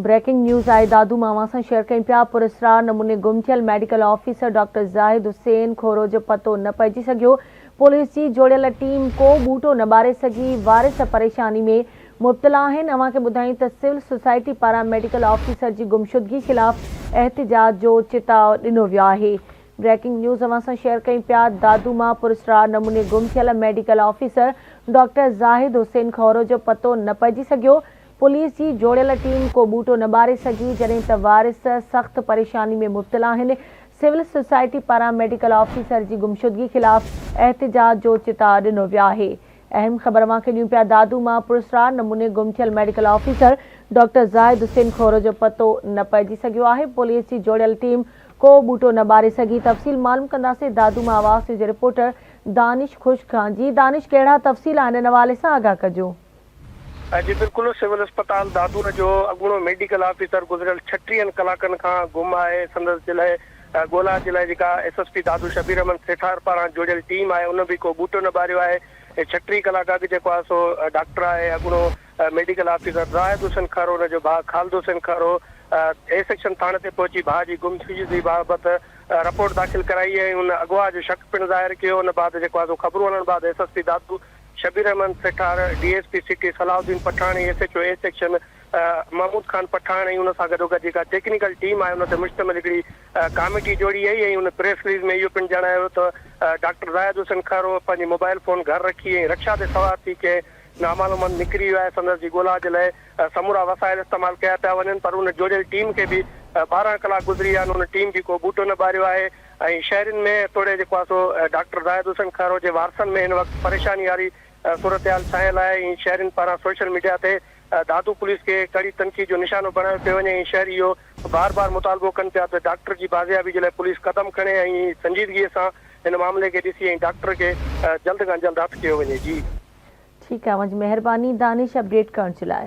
Breaking news آهي دادو مان اوهان سان شيئر ڪيون پيا پراسرار نموني گم ٿيل medical officer doctor Zahid Hussain Khoro جو پتو نه پئجي سگهيو پوليس جي جوڙيل ٽيم ڪو ٻوٽو نه ٻاري سگهي وارث پريشاني ۾ مبتلا آهن اوهان کي ٻڌايون ته سول سوسائٽي پاران ميڊيڪل آفيسر جي گمشدگي خلاف احتجاج جو چتاء ڏنو ويو آهي بريڪنگ نيوز اوهان سان شيئر ڪيون پيا دادو مان پراسرار نموني گم ٿيل medical officer doctor Zahid Hussain Khoro جو پتو نه پئجي سگهيو پوليس جي جوڙيل ٽيم ڪو ٻوٽو نه ٻاري سگهي، جڏهن ته وارث سخت پريشاني ۾ مبتلا آهن، سول سوسائٽي پاران ميڊيڪل آفيسر جي گمشدگي خلاف احتجاج جو چتاء ڏنو ويو آهي. اهم خبر اوهان کي ڏيون پيا دادو مان پراسرار نموني گم ٿيل medical officer doctor Zahid Hussain Khoro جو پتو نه پئجي سگهيو آهي، پوليس جي جوڙيل ٽيم ڪو ٻوٽو نه ٻاري سگهي، تفصيل معلوم ڪنداسين دادو مان آواز نيوز جي رپورٽر دانش خشڪ کان، جي دانش ڪهڙا تفصيل آهن ان حوالي سان آگاهه ڪجو. جي بلڪل سول اسپتال دادو جو اڳوڻو ميڊيڪل آفيسر گذريل ڇٽيهن ڪلاڪن کان گم آهي سندس جي لاء ڳولا جي لاء جيڪا S S P Dadu Shabbir Ahmed Sethar پاران جوڙيل ٽيم آهي ان به ڪو ٻوٽو نه ٻاريو آهي 36 ڪلاڪ اڳ جيڪو آهي سو ڊاڪٽر آهي اڳوڻو ميڊيڪل آفيسر زاهد حسين کهرو ان جو ڀاء خالد حسين کهرو اي سيڪشن ٿاڻي تي پهچي ڀاء جي گم ٿي بابت رپورٽ داخل ڪرائي ۽ ان اغوا جو شڪ پڻ ظاهر ڪيو ان بعد جيڪو آهي سو خبرون هلڻ بعد S S P Dadu Shabbir Ahmed Sethar, D S P city Salahuddin Pathan ۽ S H O A section Mahmood Khan Pathan ۽ ان سان گڏوگڏ جيڪا ٽيڪنيڪل ٽيم آهي ان تي مشتمل هڪڙي ڪاميٽي جوڙي وئي ۽ ان پريس رليز ۾ اهو پڻ ڄاڻايو ويو ته ڊاڪٽر زاهد حسين کهرو پنهنجي موبائل فون گهر رکي ۽ رڪشا تي سوار ٿي ڪنهن نامعلوم هنڌ نڪري ويو آهي سندس جي ڳولا جي لاء سمورا وسائل استعمال ڪيا پيا وڃن پر ان جوڙيل ٽيم کي به 12 ڪلاڪ گذري ويا آهن ان ٽيم به ڪو ٻوٽو نه ٻاريو آهي ۽ شهرين ۾ توڙي جيڪو آهي سو ڊاڪٽر زاهد حسين کهرو جي وارثن ۾ هن وقت پريشاني واري صورتحال ڇانيل آهي ۽ شهرين پاران سوشل ميڊيا تي دادو پوليس کي ڪڙي تنقيد جو نشانو بڻايو پيو وڃي ۽ شهري اهو بار بار مطالبو ڪن پيا ته ڊاڪٽر جي بازيابي جي لاء پوليس قدم کڻي ۽ سنجيدگي سان هن معاملي کي ڏسي ۽ ڊاڪٽر کي جلد کان جلد هٿ ڪيو وڃي جي. ٺيڪ آهي اوهان جي مهرباني دانش اپڊيٽ ڪرڻ جي لاء.